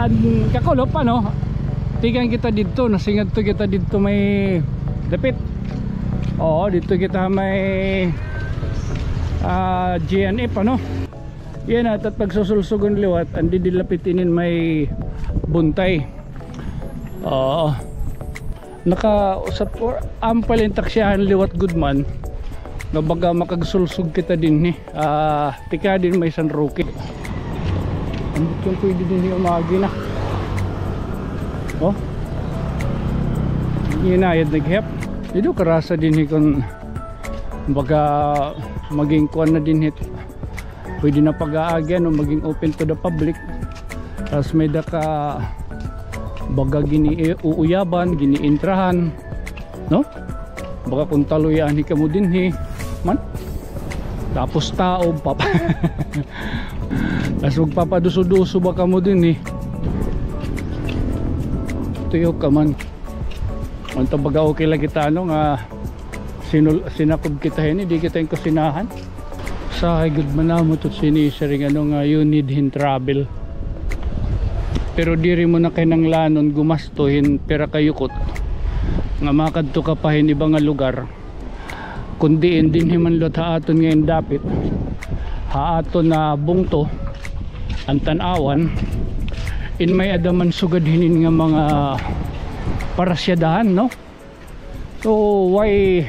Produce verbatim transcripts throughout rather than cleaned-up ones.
An kakulop, ano, tikang kita didto, nasingadto kita didto may dapit. Oo, didto kita may, ah, G N F, ano. Yana, tat pagsusulsugon liwat, an didi lapit inin may buntay. Oo. Naka, usap, ampal in taksihan liwat gud man. Nga baga makagsulsog kita dinhi. Ah, tikang dinhi may San Roque. Ambot kon pwede dinhi umagi na. Oh. Inayad naghep. Didi karasa dinhi kon baga maging kuan na dinhi. Pwede na pag-aagian o maging open to the public. Tas may-ada ka baga gini-uuyaban, giniintrahan, no? Baga kon taluy anhi kamo dinhi man. Tapos tao, papa. Tas magpapaduso-duso ba kamo dinhi? Tuyo ka man. Unta baga okay la kita, ano, nga sinul-, sinakob kita hini, di kita hin kusinahan. Usahay gud man namon ito sinisiring, ano, nga you need hin travel. Pero diri mo na kinahanglanon gumasto hin pira ka yukot nga makadto ka pa hin iba nga lugar. Kundi in dinhi man liwat ha aton ngay-an dapit, ha aton nga bungto, an tan-awan, in may-ada man sugad hinin nga mga parasyadahan, no? So, why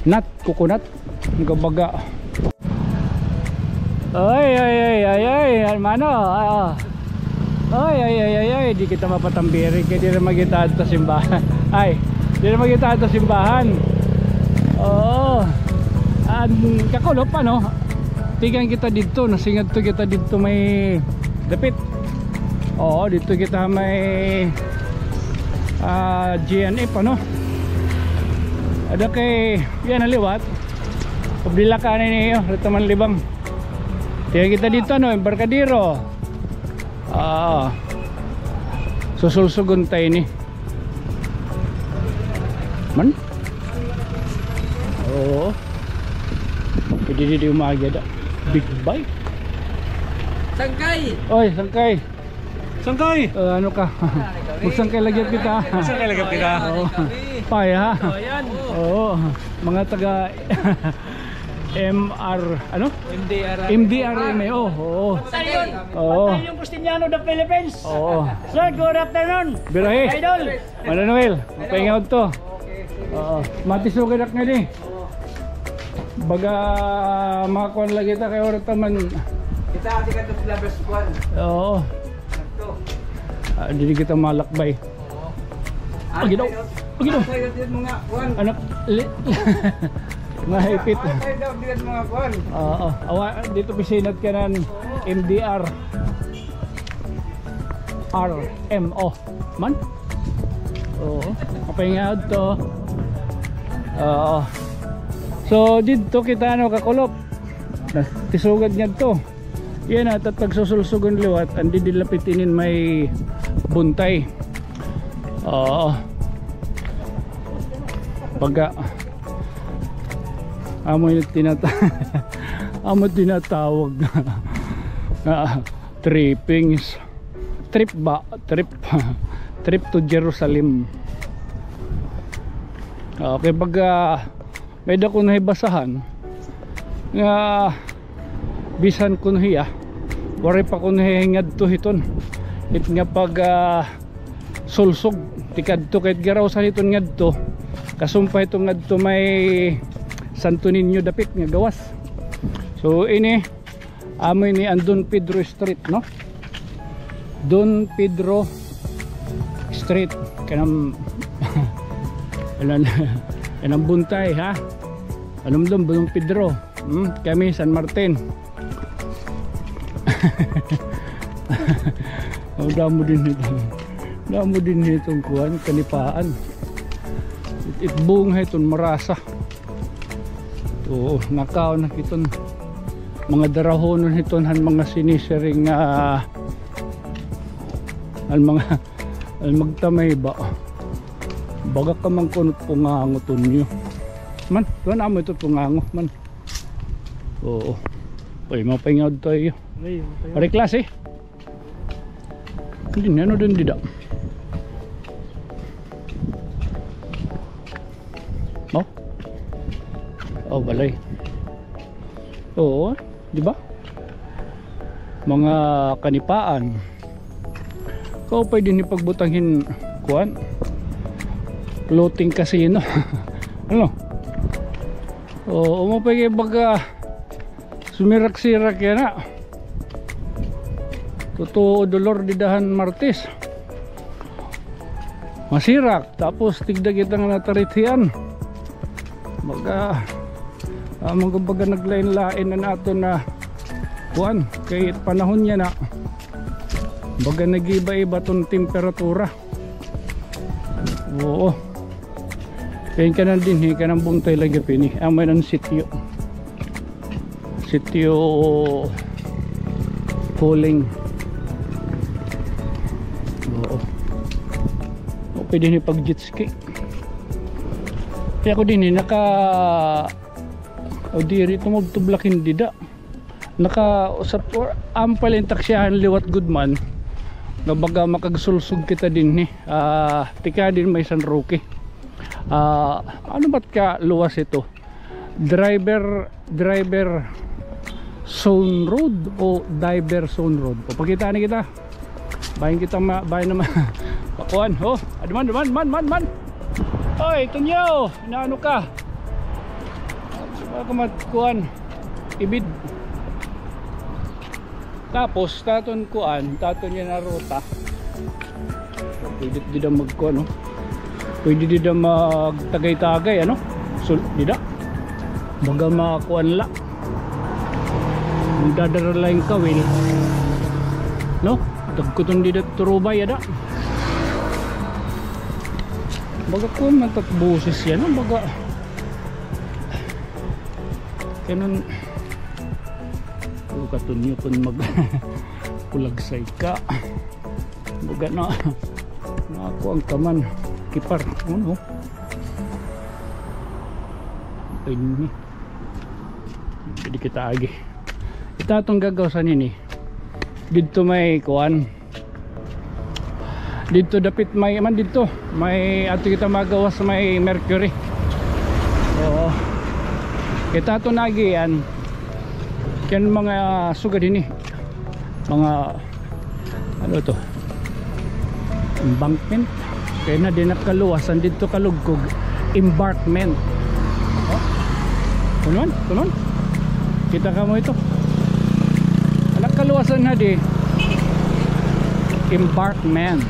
not coconut? Nga baga. Ay, ay, ay, ay, ay, hermano. Ah. Ay, ay, ay, ay, ay, di kita mapatambiri kay diri man kita adto simbahan. Ay, diri man kita adto simbahan. Oo. An kakulop, ano, tikang kita didto, nasingadto kita didto may dapit. Oo, didto kita may, ah, G N F, ano. Ada kay, yana liwat. Pabila ka na niyo, rito man libang. Tikang kita didto, ano, embarkadero. Ah. Susulsugon ta ini. Man? Oo. Pwede didi umagi ada. Big bike. Sangkay! Oy, sangkay. Sangkay! Ah, ano ka? Magsangkay la gihap kita. Magsangkay la gihap kita. Oo. Paya, ha? Oo. Mga taga M R, ano? M D R. M D R M A, oo. Oo. Batalyon Justiniano of the Philippines. Oo. Sir, good afternoon. Birahe. Idol. Mano Noel, mapahinga adto. Oo. Matisugad ak ngadi. Baga makakuan la kita kay oras ta man. Kita kasi kadto sila best kuan. Oo. Kadto. Ah, diri kita malakbay. Oo. Paginaw. Paginaw. Asay daw diri mga kuan. Anak, li-, mga hipit. Asay daw diri mga kuan. Oo. Awa, didto pisinat kanan M D R. R M O. Man? Oo. Mapahinga adto. Oo. So, didto kita, ano, kakulop. Natisugad ngadto. Yana, tat pagsusulsugon liwat, an didi lapit inin may buntay. Oo. Baga, amo ini tinata-, amo tinatawag na, ah, trippings. Trip ba? Trip. Trip to Jerusalem. Okay, pag, ah, may-ada kuno hibasahan nga bisan kuno hiya, waray pa kuno hiya hingadto hiton. It nga pag, ah, sulsog, tikadto kay it garaw sa hiton ngadto, kasumpa hiton ngadto may Santo Niño dapit nga gawas. So, ini, amo ini an Don Pedro Street, no? Don Pedro Street. Kanan, kanan, kanan buntay, ha? Anong Don, Don Pedro? Hmm? Kami, San Martin. Oh, damo dinhi ito. Damo dinhi iton kuan, kanipaan. It, it bunga hiton marasa. Oo, nakaon na hiton. Mga darahonon hiton han mga sinisiring nga, an mga, an magtamay ba? Baga ka man kuno pungango, Tonyo. Man, kuan amo ito pungango, man. Oo. Uy, mapahinga adto iyo. Ay, mapahinga. Pare klase. Dinhi, ano dinhi dida? Oh? Oh, balay. Oo, di ba? Mga kanipaan. Kaupay dinhi pagbutang hin kuan. Floating casino. Ano? Oo, maupay kay baga sumirak-sirak yana. Totoo, dolor dida han Martes. Masirak, tapos tigda kita nga natarithian. Baga, ah, mga baga naglain-lain an aton kuan, kay panahon yana. Baga nag-iba-iba ton temperatura. Oo. Kay kanan dinhi, kanan buntay la gihap ini. Amo ini an sitio. Sitio Kuling. Oo. O, pwede ni pag jet ski. Kay ako dinhi, naka, o, diri, tumubtob la hin dida. Naka, usap, or, ampal in taksihan liwat gud man. Nga baga makagsulsog kita dinhi. Ah, tikang dinhi may San Roque. Ah, ano ba it kaluwas hito? Driver, driver zone road o diver zone road? Papakita ni kita. Bahin kita ma-, bahin naman. Pakuan, oh. Aduman, duman, man, man, man. Oy, Tunyo, inaano ka? Baka mat-, kuan. Ibid. Tapos, taton kuan, taton yana ruta. Pwede dida magkuan, no? Pwede dida magtagay-tagay, ano? So, dida. Baga makuan la. Magdadara la hin kawil. No? Dagko ton dida turubay, ada. Baga kuan man it at boses yana, no? Baga. Kanan, o, katunyo kon mag-, kulagsay ka. Baga na, nakuan ka man, kipar, ano? Ay, ni. Pwede kita agi. Ita aton gagawasan ini. Didto may kuan. Didto dapit may, man didto. May, ato kita magawas may Mercury. Oo. Kita aton agian. Kay mga sugad ini. Mga, ano to? Embankment. Kay na di na kaluwasan didto kalugkog. Embarkment. Oh? Tunon? Tunon? Kita kamo ito. An kaluwasan na di. Embarkment.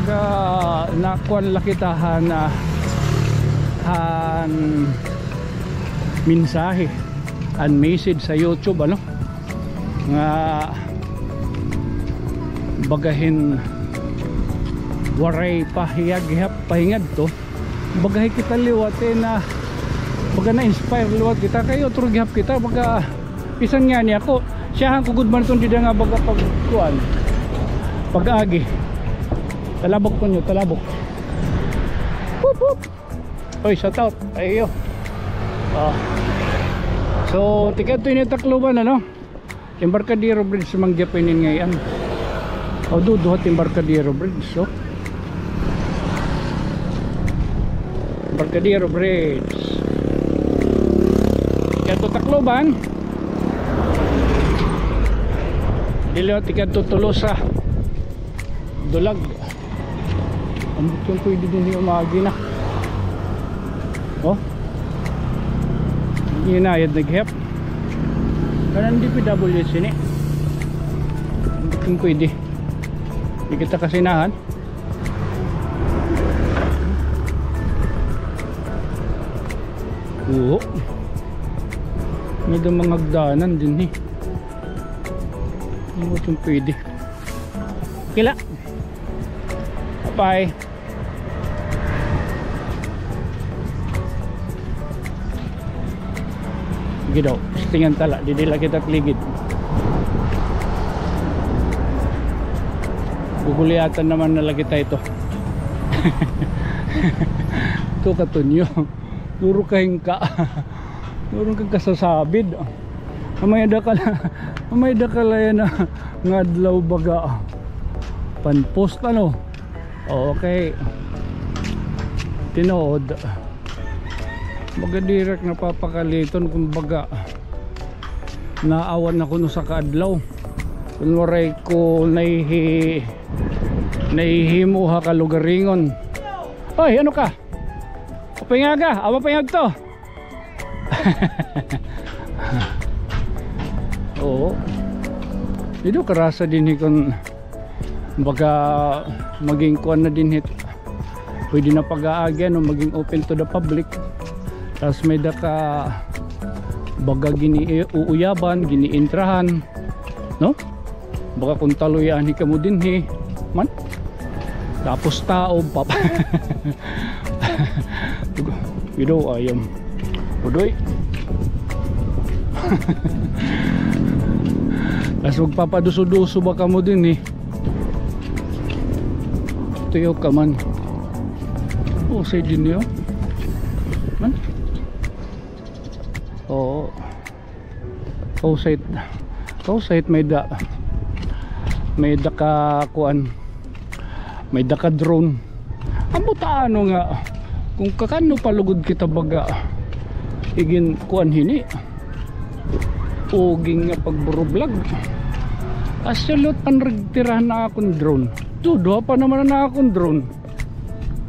Pagka nakuan la kita han, ah, han mensahe, an message sa YouTube, ano? Nga baga hin waray pa hiya gihap pahingadto. Baga hi kita liwat, eh, na, baga na-inspire liwat kita. Kay utro gihap kita, baga, bisan ngani ako, siyahan ko gud man iton dida nga baga pagkuan, pag-agi. Talabok ko niyo, talabok. Whoop, whoop. Oy, shout out. Ay, iyo. Ah. So, tikadto ini Tacloban, ano? Embarcadero Bridge man gihapon ini ngay-an. O, duduha it Embarcadero Bridge, so. Embarcadero Bridge. Tikadto Tacloban. Dili, tikadto Tolosa. Dulag. Ambot kon pwede dinhi umagi na. Oh. Inayad na gihap. Kanan D P W H ini. Ambot kon pwede. Di kita kasinahan. Oo. May daw mga hagdanan dinhi. Ambot kon pwede. Kila. Bye. Sige daw, testingan ta la, didi la kita it ligid. Gugulyatan naman na la kita ito. Ito, katunyo. Puro kahingka. Puro kagkasasabid. Mamaya da ka la. May-ada ka la yana nga adlaw baga. Pan-post ano? Okay. Tinuod. Baga diri ak napapakaliton, kumbaga. Naawan ako no usa ka adlaw. Kun waray ko nahihi-, nahihimo ha kalugaringon. Oy, ano ka? Mapahingag ka? Ah, mapahingag to. Oo. Diri karasa dinhi kon baga maging kuan na dinhi. Pwede na pag-aagi, no, maging open to the public. Tas may-ada ka baga gini-uuyaban, giniintrahan, no? Baga kon taloy anhi kamo dinhi man. Tapos tao, pap-, Ido, ayam. Udoy. Tas magpapaduso-duso ba kamo dinhi? Tuyo ka man. O, sa dinhi, o. Man? Oo. Kausay, kausay may-ada, may-ada ka kuan, may-ada ka drone. Ambot ano nga, kon kakan-o pa lugod kita baga, igin kuan hini, uging nga pagburublog. Asya liwat panrigtirahan na akon drone. Duduha pa naman an akon drone.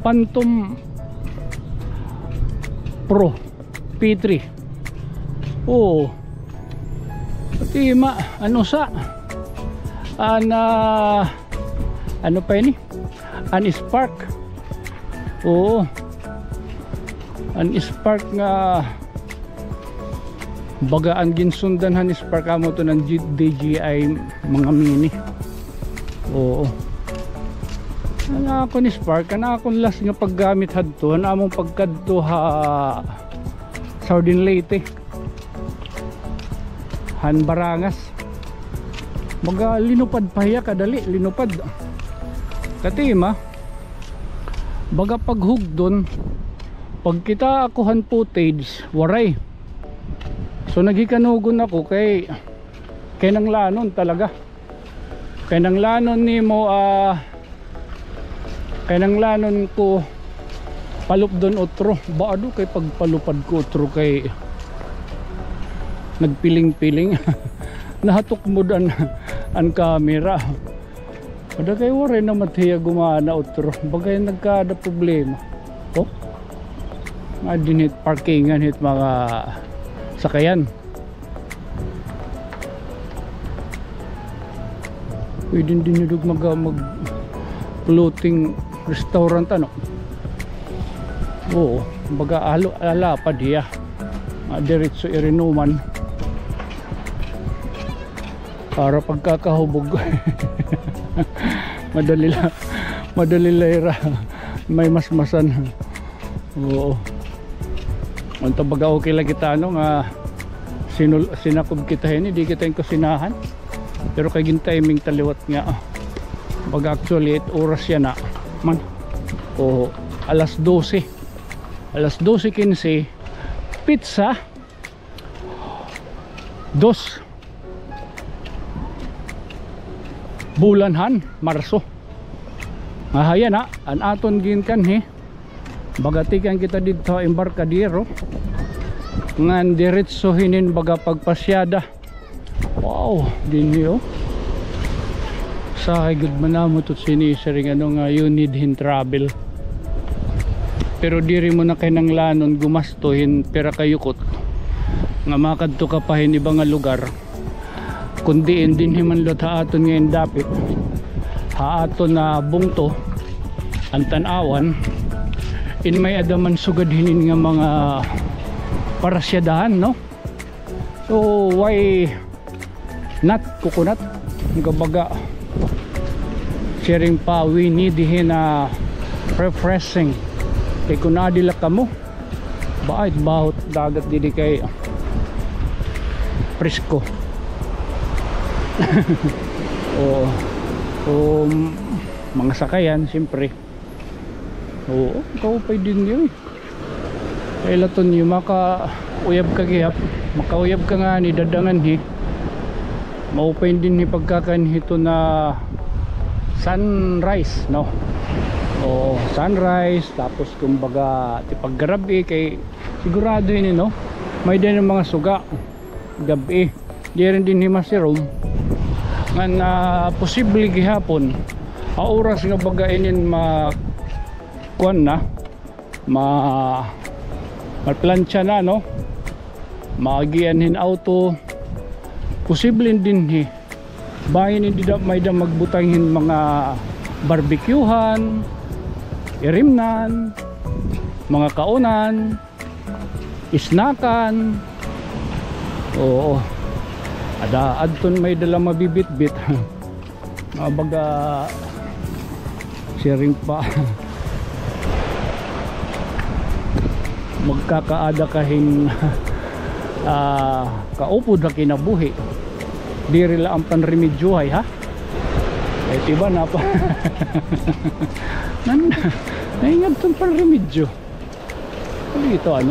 Phantom Pro. P three. Oo. Pati ma-, ano sa, an, ah, ano pa ini? An Spark. Oo. An Spark nga baga an ginsundan han Spark amo to nan G-, D J I mga mini. Oo. An akon Spark, an akon last nga paggamit hadto, an amon pagkadto ha Southern Leyte. Han Barangas. Baga linupad pa hiya kadali, linupad. Katima, baga paghugdon, pagkita ako han footage, waray. So, naghikanugon ako kay kinanglanon talaga. Kinanglanon nimo, ah, kinanglanon ko palupdon utro. Ba, ado kay pagpalupad ko utro kay nagpiling-piling. Nahatukmod an, an camera. Ada kay waray naman hiya gumana utro. Bagay nagkada problema. O? Nga dinhi hit parkingan hit mga sakayan. Pwede dinhi dog mag, mag floating restaurant, ano? Oo, baga alo, alapad hiya. Ah, diretso irinuman. Para pagkakahubog. Madali la, madali la hira. May masmasan. Oo. Unta baga okay la kita, ano, nga sinul-, sinakob kita hini, di kita hin kusinahan. Pero kay gin-timing ta liwat nga, ah, baga actually, eight oras yana man. Oo, alas dose. Alas dose kinse, petsa dos bulan han Marso. Nga hayan na, an aton ginkanhi. Baga tikang kita didto ha Embarcadero. Ngan diretso hinin baga pagpasyada. Wow, dinhi, o. Usahay gud man namon ito sinisiring, ano, nga you need hin travel. Pero diri mo na kinanglanon gumasto hin pira ka yukot nga makadto ka pa hin iba nga lugar. Kundi in dinhi man liwat ha aton nga indapit, ha aton nga bungto, an tan-awan, in may-ada man sugad hinin nga mga parasyadahan, no? So, why not coconut? Kumbaga, siring pa, we need hin, ah, refreshing. Kay kun adi la kamo, bait bahot dagat didi kay presko. Oo. Um, mga sakayan, siyempre. Oo, kaupay dinhi, oy. Kay laton niyo, makauyab ka gihap. Makauyab ka ngani, dad-a nganhi. Maupay dinhi pagkakan hito na sunrise, no? O, sunrise, tapos kumbaga, ti paggarab-i, kay sigurado ini, no? May-ada hin mga suga, gab-i. Diri dinhi masirom. Ngan, ah, posible gihapon, ha oras nga baga inin ma-, kuan na, ma-, maplantsa na, no? Maagian hin auto. Posible dinhi. Bangin dida may-ada magbutang hin mga barbecuehan, irimnan, mga kaunan, snackan. Oo. Ada adton may-ada la mabibitbit. Mga baga siring pa. Magkakaada ka hin, ah, kaupod ha kinabuhi. Diri la an panremedyohay, ha? Eh, tiba na pa. Nan, naingat tong panremedyo. Ano ito, ano?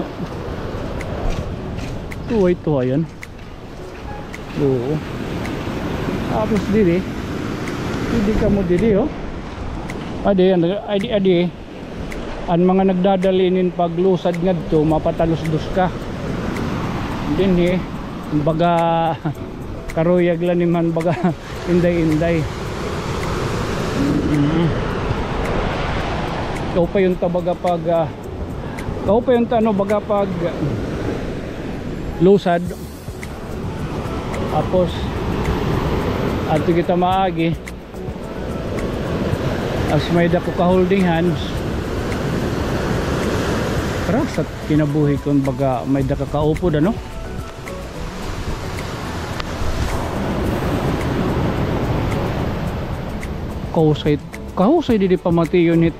Tuway-tuway yan. Oo. Tapos diri, pwede kamo diri, oh. Adi, ano, adi, adi. An mga nagdadala inin paglusad ngadto, mapatalusdos ka. Dinhi, baga, karuyag la niman, baga, inday-inday. Mm. Kaupayon ta baga pag, ah, kaupayon ta, ano, baga pag, ah, lusad. Tapos, adto kita maagi. As may-ada ko ka-holding hands. Para sa kinabuhi kon baga may-ada ka kaupod, ano? Kahusay, kahusay didi pamation hit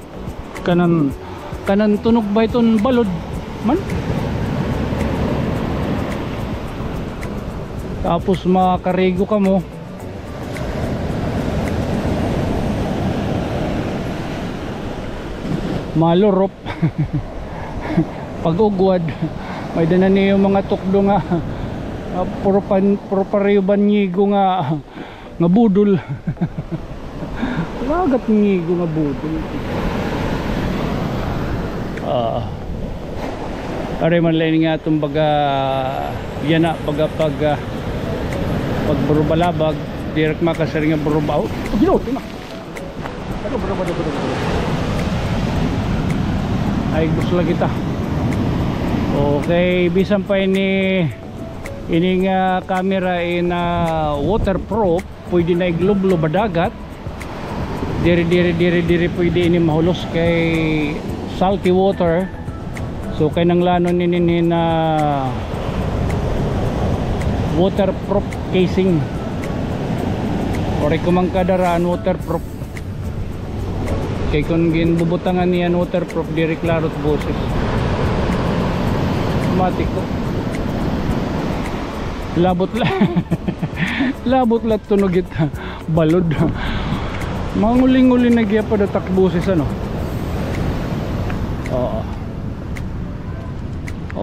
kanan, kanan tunog ba iton balod man? Tapos makarigo kamo. Malurop. Pag-ugwad, may-ada na niyo mga tukdo nga, ah, puro pan-, puro pareho banyigo nga, nga budol. Lagat ngigo nga budol. Ah. Ari man la ini nga aton baga, yana, baga pag, ah, pagburubalabag, diri ka makasiring nga buruba-, oh, Ginoo, tina. Ano, buruba-, buruba-, buruba-, ay, gusto lagi ta. Okay, bisan pa ini, ini nga camera in, ah, waterproof. Pwede na iglublob ha dagat. Diri, diri, diri, diri pwede ini mahulos kay salty water. So, kinahanglanon ini hin waterproof casing. Waray ko man kadara an waterproof. Kay kon ginbubutangan niya hin waterproof, diri klaro it boses. Mati ko. Labot la. Labot la tunog it balod. Manguli-nguli na gihapon it ak boses, ano? Oo.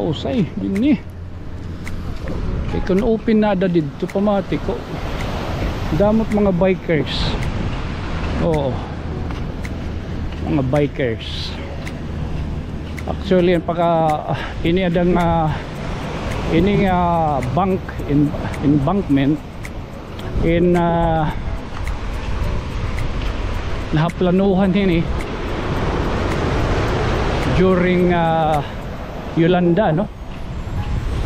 Usay, dinhi. Kay kon open na ada didto, pamati ko. Damo it mga bikers. Oo. Mga bikers. Actually, an pagka, ah, ini ada nga, ini nga bank, em-, embankment, in, ah, nahaplanohan hini during, ah, Yolanda, no?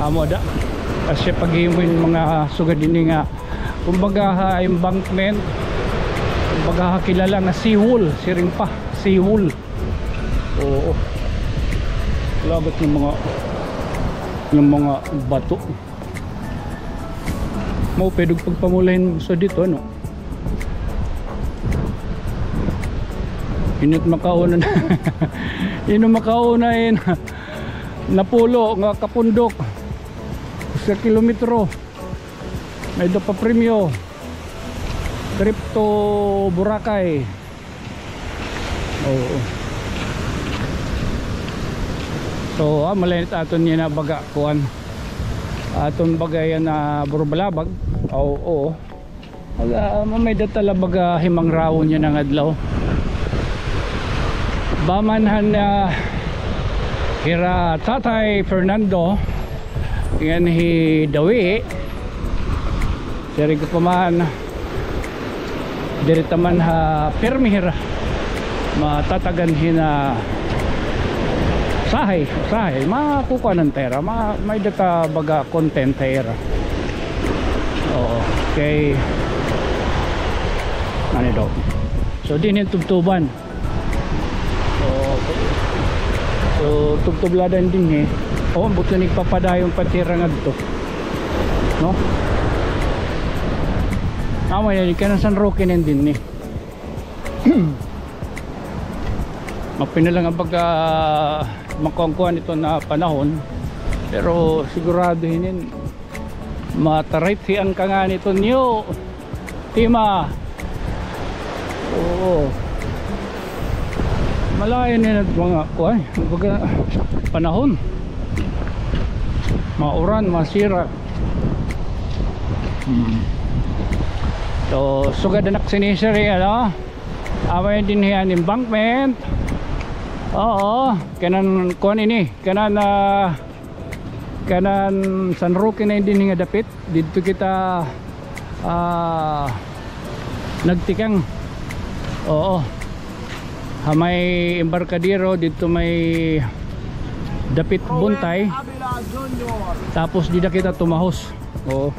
Amo da. Asya paghimo hin mga sugad ini nga, kumbaga ha embankment, kumbaga ha kilala nga seawall, siring pa, seawall. Oo. Lagat nga mga, nga mga bato. Maupay dog pagpamulahin sa dito, ano? Init makauna na. Ino makauna in napulo nga kapundok. Sa kilometro. May-ada pa premyo. Trip to Boracay. Oo. So, ah, malinit aton yana baga, kuan. Aton baga yana, ah, burubalabag. Oo, oo. Mag-, ah, may-ada ta la baga himangrawon yana nga adlaw. Baman han, ah, hira Tatay Fernando, ngan hi Dawi. Siring ko pa man, diri ta man ha pirmi hira. Matatagan hin, ah, usahay, usahay. Makukuanan ta hira. Ma-, may-ada ta baga content ha ira. Oo, kay, ano daw? So, dinhi tubtuban. So, so, tubtub la dinhi. Oh, buto nagpapadayon pa hira ngadto. No? Amo yan, kanan San Roque na dinhi. Mapinalang ang pagka makuha-kuha nito na panahon. Pero sigurado hinin, mataraythian ka ngani ito niyo. Tima. Oo. Malayo na yun at mga, kuwan, baga, panahon. Mauran, masira. Hmm. So, sugad na sinisiri, ano? Away dinhi an embankment. Oo, kanan kuan ini, kanan, ah, kanan San Roque na dinhi nga dapit. Didto kita, ah, nagtikang. Oo. Ha may embarkadero, didto may dapit buntay. Tapos dida kita tumahos. Oo.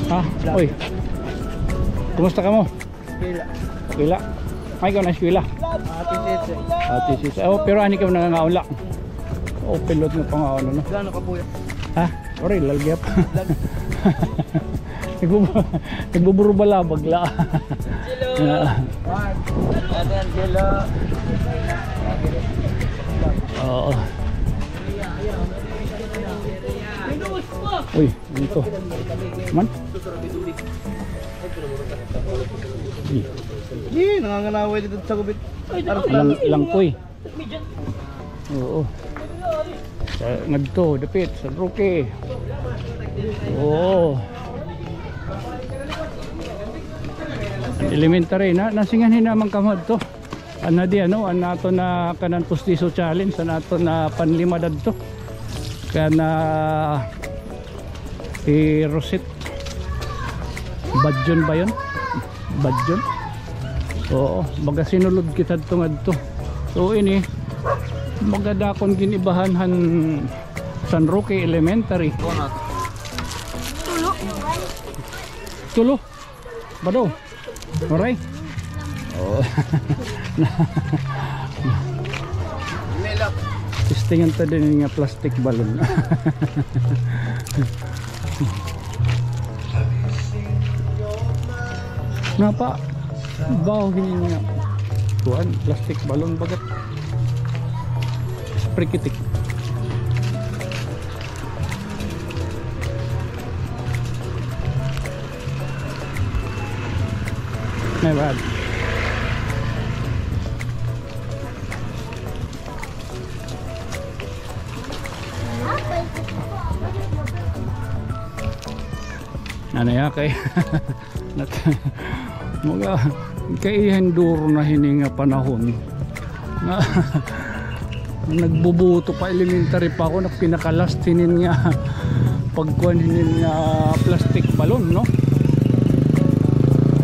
Ha? Oy. Kumusta kamo? Eskwela. Eskwela? Ay, ikaw na eskwela? Ate Sitsi. Ate Sitsi. Oh, pero ani ka nangangaon la. Oh, pilot nga pangaon, no? Gano ka, kuya? Ha? Ori, lalgyap. Nagbubu-, nagbuburubalabag la. Hello. Ah. Ate Angelo. Oo. Uy, ano to? Man? Eh, nanganganaway dito sa gubit. Lang-, langkoy. Oo. Sa, ngadto, dapit, San Roque. Oo. Elementary na, nasinganhi naman kamo adto. Ano di, ano, an aton na kanan pustiso challenge, an aton na panlima dadto. Kana hi Rosette. Badyon ba yun? Badyon? Oo, baga sinulod kita adto ngadto. So, ini, baga dakon gin-ibahan han San Roque Elementary. Tulo. Tulo? Bado. Waray? Oh. Testingan ta dinhi nga plastic balloon. Napa? Baho hini nga kuan, plastic balloon bagat. Sprikitik. My bad. Ano ya kay Nag-, mga kaihan duro na hini nga panahon. Nga, nagbubuto pa, elementary pa ako, nagpinaka-last hinin nga pagkuan hinin nga plastic balloon, no?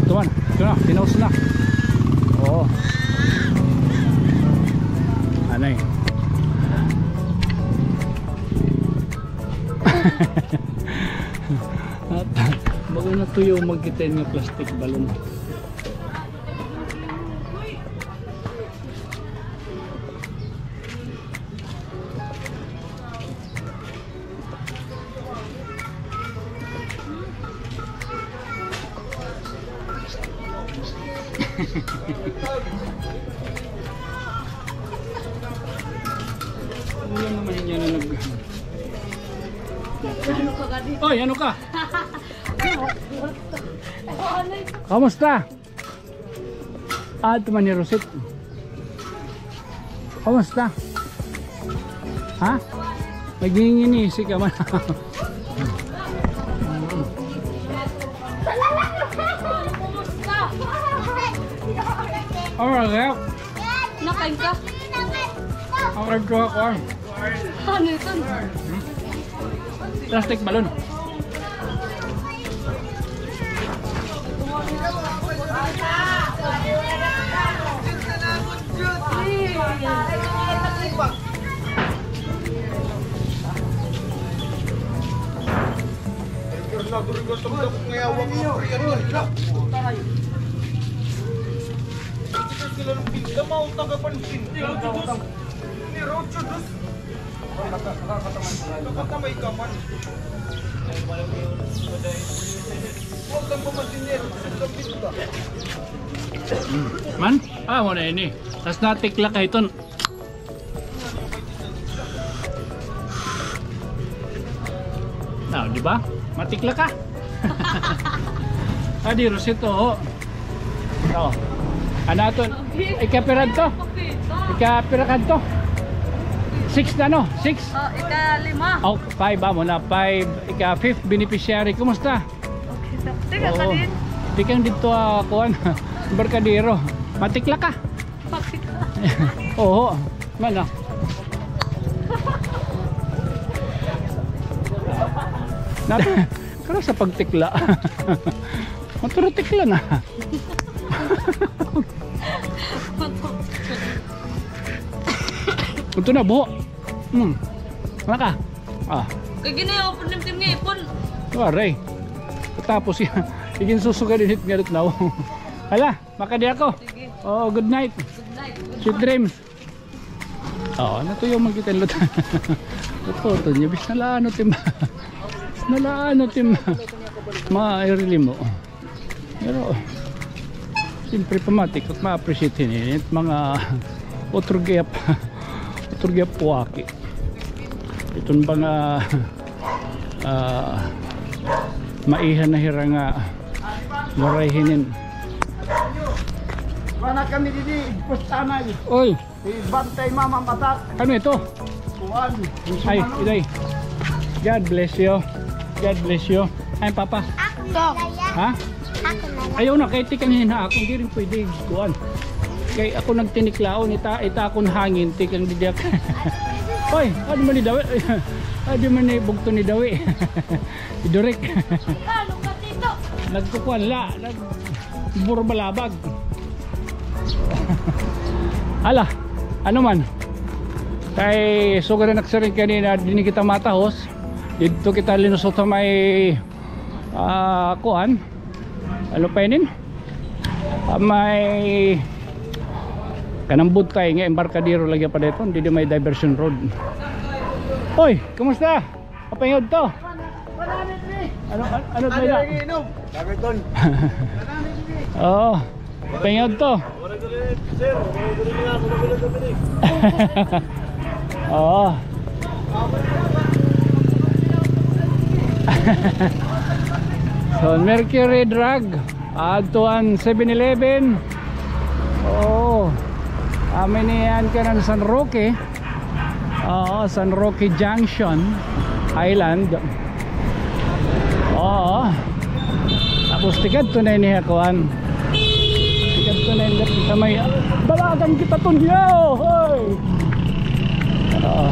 Ito man, ito na, tinaos na. Oo. Anay. At bago natuyo, magkita nga plastic balloon. Ano naman niya na nag- Oy, ano ka? Kamusta? Ah, ito man ni Rosette. Kamusta? Ha? Naghinginisi ka man. Nakain ka? Ang nagkuha ko, ah. Ano ito? Plastic balloon. Man? Ah, wala ini. Tas natikla ka iton. Now, di ba? Matikla ka. Adi, Rosito, ho. Oh. Ano aton? Ikapira to? Ikapira ka to? Six na, no? Six? Oh, ikalima. Oh, five, amo na. Five, ika-fifth beneficiary. Kumusta? Okay, sir. Tikang ka din. Tikang didto, ah, kuan. Barkadero. Matikla ka? Matikla. Oo. Man, ah. Nat-, kara sa pagtikla. Maturo tikla na. Ito na, buho. Hmm. Wala ka? Ah. Kay ginayaw po nimtim nga ipon. Waray. Tapos, iginsusuga din hit nga ritnaw. Hala, makadi ako. Sige. Oo, good night. Good night. Sweet dreams. Oo, natuyo man kita, Lot. Ito, ito niya, bis nalaano, tim. Nalaano, tim. Mairili mo. Pero, siyempre, pamatik, ma-appreciate hini, mga otro gihap, otro gihap puwaki. Iton mga, ah, maiha na hira nga waray hinin. Wala kami didi, pustanay. Oy! Ibantay, mama, mata. Ano ito? Kuan. Ay, sumanon. Iday. God bless you. God bless you. Ay, Papa. Ako na lang. Ha? Ako na lang. Ayaw na, kay tikang hin ha akon, di rin pwede kuan. Kay ako nagtiniklaon, ita, ita akon hangin, tikang didiak. Hoy, adi man ni Dawi. Adi man ni bugto ni Dawi. Idurek. Ikaw, lukat dito. Nagkukuan la, nag-, Burbalabag. Hala, ano man. Kay sugad na nagsiring kanina, dinhi kita matahos. Didto kita linusot ha may, ah, kuan. Ano pa inin? Ah, may kanang butay nga embarkadero lagi pa dito. Didi may diversion road. Hoy, kumusta? Kapangod to. Ano, ano, ano ba na? Lagi ton. Oo. Kapangod to. Oo. So, Mercury Drug. Adto an Seven Eleven. Oo. Amo ini an kanan San Roque. Oo, San Roque Junction, Island. Oo. Tapos tikadto na ini ha kuan. Tikadto na ini sa may dalagan kita ton, yo! Hoy! Oo.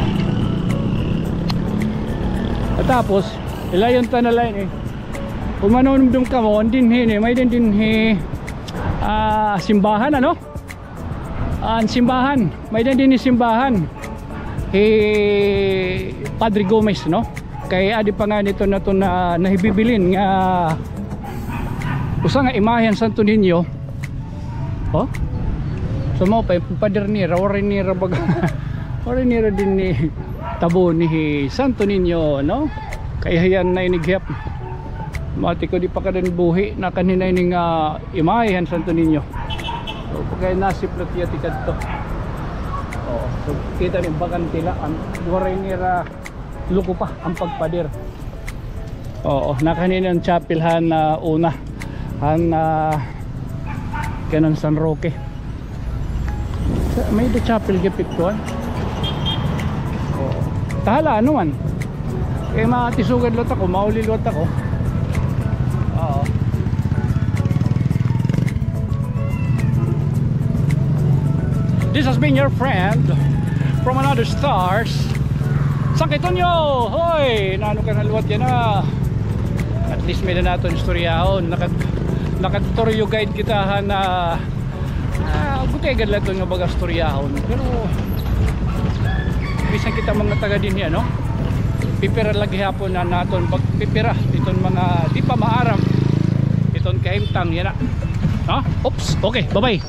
At tapos, ilayon ta na la ini. Kon manunumdom kamo, dinhi ini, may din dinhi, ah, simbahan, ano? An simbahan, may din dinhi simbahan. Hi Padre Gomez, no? Kay adi pa nga nito na to na nahibibilin nga usa nga imahe han Santo Niño. Oh? So, mao pa, pader nira, waray nira baga. Waray nira dinhi tabon hi Santo Niño, no? Kay hiyan na ini gihap. Mati ko di pa kadan buhi, nakanhi na ini nga imahe han Santo Niño. So, pagka nasiplat iya tikadto. Oh, so, kita ni bakante la, an, waray nira luko pa an pagpader. Oo, nakanhi na an chapel han, ah, una. Han, ah, kanan San Roque. Sa, may-ada chapel gihap ito, ah. Oo. Ta hala, ano man? Kay matisugad liwat ako, mauli liwat ako. Oo. This has been your friend from another stars, Sangkay Tonyo. Hoy, nano ka na liwat yana? At least may-ada naton istoryahon. Nakad-, nakad-tour guide kita han, ah, ah, gutiay gad la iton nga baga istoryahon. Pero bisan kita mga taga dinhi, ano? Pipira la gihapon an aton pagpipira iton mga di pa maaram iton kahimtang yana. Ha? Oops. Okay, bye-bye.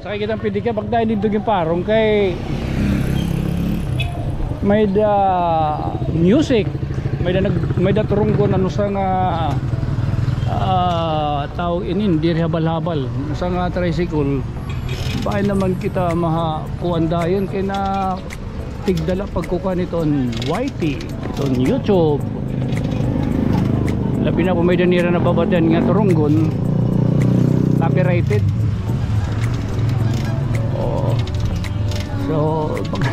Sakay kita hin pedicab, pagdayon didto ginparong kay may-ada music, may-ada nag-, may-ada turunggon, ano, usa nga, ah, tawag inin, diri habal-habal, usa nga tricycle. Bangin naman kita maha-, kuan dayon kay na tigda la pagkukuan hiton Y T, hiton YouTube. Labi na kon may-ada nira nababatian nga turunggon, copyrighted. Oo. So, pag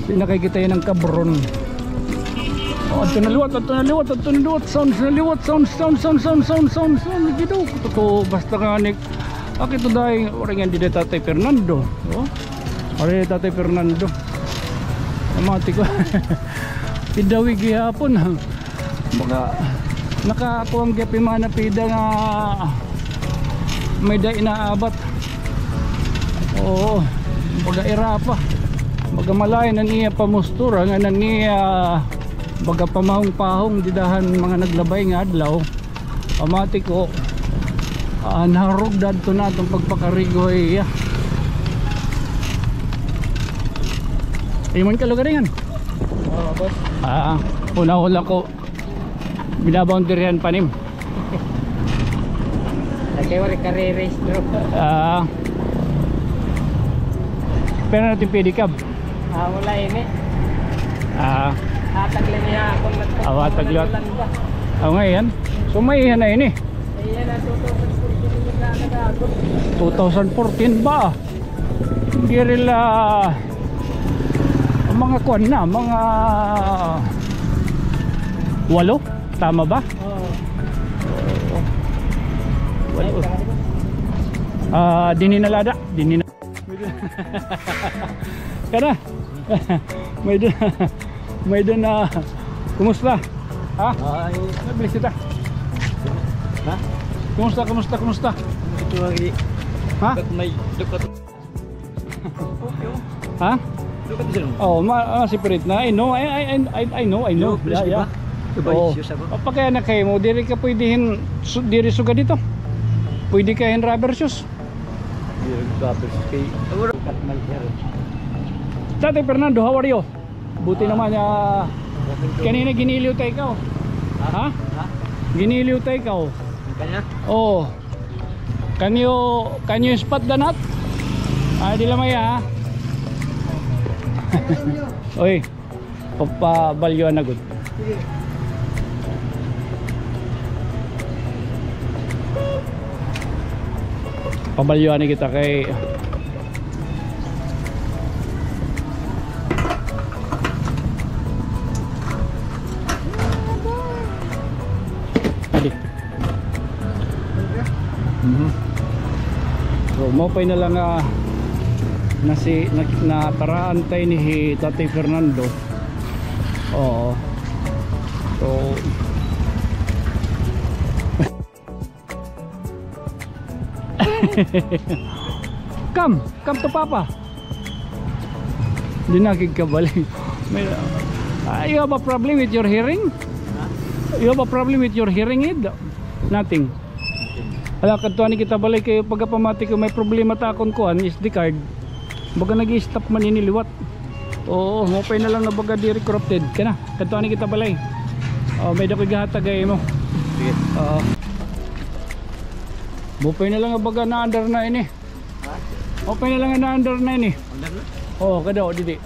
sinakay kita yana han kabron. Oh, adto na liwat, adto na liwat, adto na liwat. Sounds na liwat, sounds, sounds, sounds, sounds, sounds, sounds. Lagi daw, totoo, basta nga ni, akit daw, waray ngay-an dida Tatay Fernando. Oh. Ari Tatay Fernando. Amati ko. Pidawi gihapon. Baga nakakuan gihap hi Mana Pida nga may-ada inaabat. Oo. Baga ira pa. Baga malain an iya pamustura ngan an iya baga pamahong-pahong dida han mga naglabay nga adlaw. Amati ko, ah, naharugda adto na aton pagpakarigo ha iya. Imo ini kalugaringan? Oo, boss. Ah, huna-hula ko, binaboundaryhan pa nim. Lagi, waray ka re-race, bro. Ah. Pero natin pedicab. Ah, wala ini. Ah. Hatag la niya ako nagpapalanda. Ah, hatag liwat. Ah, ngay-an. So, may iha na ini. Iya na, two thousand fourteen na nag-aabot. Two thousand fourteen ba? Diri la, mga kuan na, mga walo? Tama ba? Oo. Walo. Ah, dinhi na lada. Dinhi na. Kana? May-ada, may-ada na. Kumusta? Ha? Ay. Nabilis kita. Ha? Kumusta, kumusta, kumusta? Ito lagi. Ha? Look at my, look at. Okay, oh. Ha? Look at this one. Oh, ma, ah, separate na. I know, I, I, I, I know, I know. Yo, please, yeah, di ba? Yeah. Di ba, oo. Shoes ako? Pagka anak kayo mo, diri ka pwede hin, su-, diri sugad dito. Pwede ka hin rubber shoes. Diri rubber shoes kay, look at my hair. Tatay Fernando, how are you? Buti naman, ah, kanina giniliw ta ikaw. Ha? Ha? Giniliw ta ikaw. Kanya? Oo. Can you, can you spot the nut? Ah, di lamay, ha? Oy, papabalyuan na gud. Pabalyuan na kita kay Adi. Mhm. So, maupay na la nga nasi-, na, nataraan ta ini hi Tatay Fernando. Oo. So, come, come to Papa. Di na kig kabali. May, ah, you have a problem with your hearing? Huh? You have a problem with your hearing aid? Nothing. Ala, kadtuan ni kita balay kay pagkapamati ko may problema ta akon kuan, S D card. Baga nag-i-stop man ini liwat. Oo, maupay na la nga baga diri corrupted. Kana, kadtuan ni kita balay. Oh, may-ada ko igahatag ha imo. Sige. Oo. Maupay na la nga baga naandar na ini. Ha? Maupay na la nga naandar na ini. Andar na? Oo, kadaw, didi.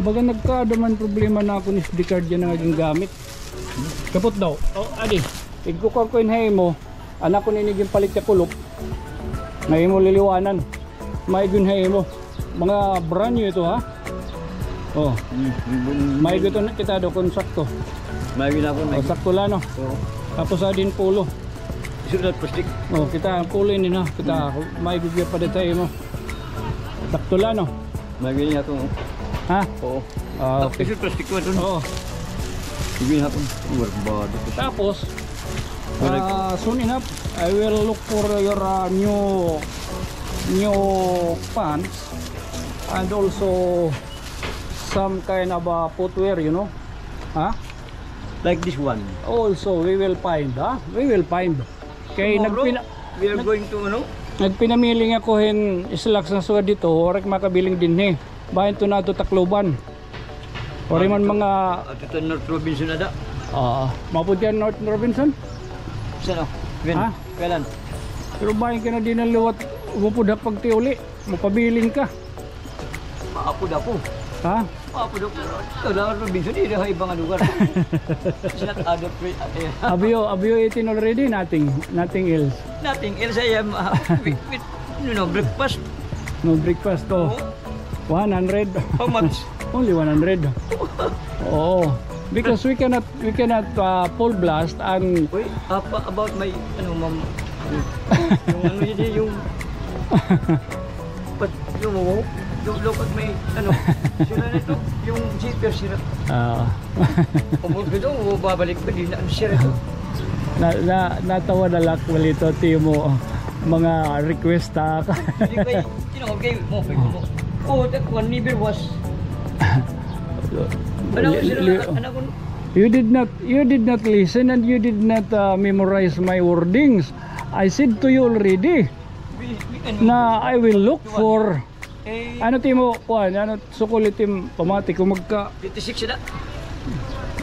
Baga nagkaada man problema na akon S D card yana nga gingamit. Kapot daw. Oh, adi. Igkukuan ko ini ha imo. An akon ini ginpalit nga kulop. Nga imo liliwanan. Maigo ini ha imo. Mga brand new ito, ha? Oh. Mm, mm, mm. Maigo ito na kita do kon sakto. Maigo na ako, oh, maigo. Sakto la, no? Oo. Tapos adi hin polo. Sure na plastic. Oh, kita an pulin nina. Kita, may gugya pa dito mo. Sakto la, no? May ganyan ako. Ha? Oo. Ah, okay. Plastic ko ito. Oo. Sige hapon. Tapos, ah, soon enough, I will look for your, ah, new, new pants and also some kind of, ah, footwear, you know? Ha? Like this one. Also, we will find, ha? We will find. Kay nagpina-, nag-, nagpinamiling ako hin slacks nga sugad dito, waray makabiling dinhi. Bahin to na to Tacloban. Waray man mga ato to North Robinson ada. Oo. Maupod ka North Robinson? Saan? When? Ha? Kailan? Pero bahin ka na din ang liwat, umupod ha pagtiuli. Mapabiling ka. Maupod ako. Ha? Maupod ako. Ito na, Robinson, diri ha iba nga lugar. It's not other place. Have you, have you eaten already? Nothing, nothing else. Nothing else. I am, uh, with, with, you know, breakfast. No breakfast to. Oo. One hundred. How much? Only one hundred. Oo. Because we cannot, we cannot, uh, full blast and... Uy, apa, about my, ano, ma'am, yung ano yun, yung, but, yung, yung, look at my, ano, sira na ito, yung zipper, sira. Ah. Umot ko ito, babalik pa, di na, sira ito. Na, na, natawa na la ak, Walito, ti mo, mga request, ha. Hindi ba, you know, okay, mo, okay, mo. Oh, that one never was. Ano, sira na, ano, You did not, you did not listen and you did not, uh, memorize my wordings. I said to you already na I will look for, ano ti mo, kuan, ano, sukol it im pamati ko magka, twenty-six na.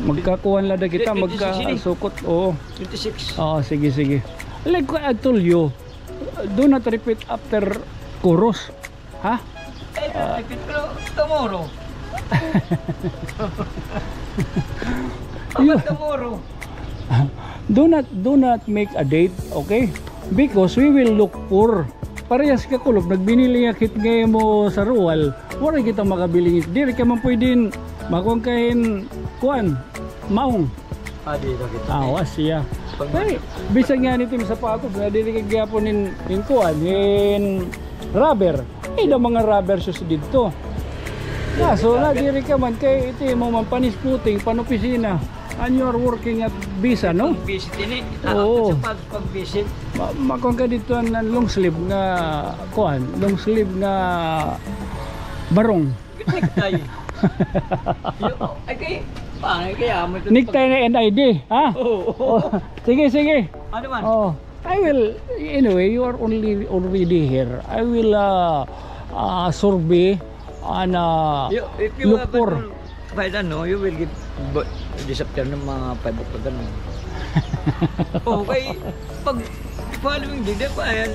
Magkakuan la da kita, magkasukot, oo. Twenty-six. Oo, sige, sige. Like I told you, do not repeat after chorus. Ha? Eh, pero tomorrow. Tomorrow. Do not, do not make a date, okay? Because we will look for. Parehas ka, Kulop, nagbinili nga kit nga mo sa Ruwal. Waray kita makabiling. Diri ka man pwedeng makuan kahin, kuan, maong. Ah, di na kita. Ah, wa siya. Ay, bisan nga nito yung sapatos na dili ka gyapon in, in kuan, in rubber. Ay, da mga rubber shoes didto. Kaso na diri ka man kay iti mo man panisputing, panopisina. And you are working at Visa, no? Pag-visit ini. Oo. Sa pag-, pag-visit. Ma-, makuan ka didto an, an long sleeve nga, kuan, long sleeve nga barong. Necktie. Yo, ay, kay, pa, ay, kay, amo ito. Necktie na N I D, ha? Oo. Oh, sige, sige. Ano man? Oh, I will, anyway, you are only, already here. I will, uh, uh, survey and, uh, look for. If you have a, by the, no, you will give, but, this afternoon, mga five o'clock, ano. Okay, pag following day, di ba, ayan,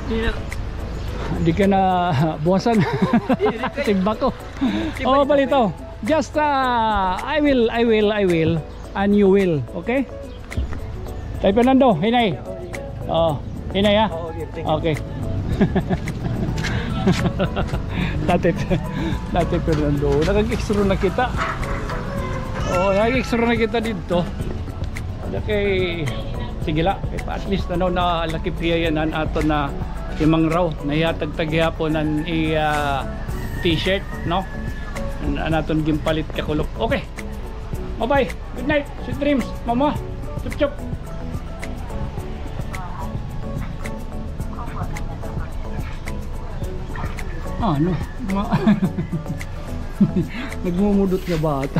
di na. Di ka na buwasan. Di, di kayo. Timbako. Oh, balitaw. Just, uh, I will, I will, I will, and you will, okay? Tay Fernando, hinay. Oh, hinay, ha? Okay. Tatay, Tatay Fernando, nakag-extra na kita. Oh, nakag-extra na kita didto. Okay. Sige la, kay pa at least, ano, na lakip hiya yan an aton na imangraw, nahihatag ta gihapon an iya, ah, t-shirt, no? An, an aton ginpalit ka Kulop. Okay. Bye-bye. Good night. Sweet dreams, mama. Chup, chup. Ano? Ma-, nagmumudot nga bata.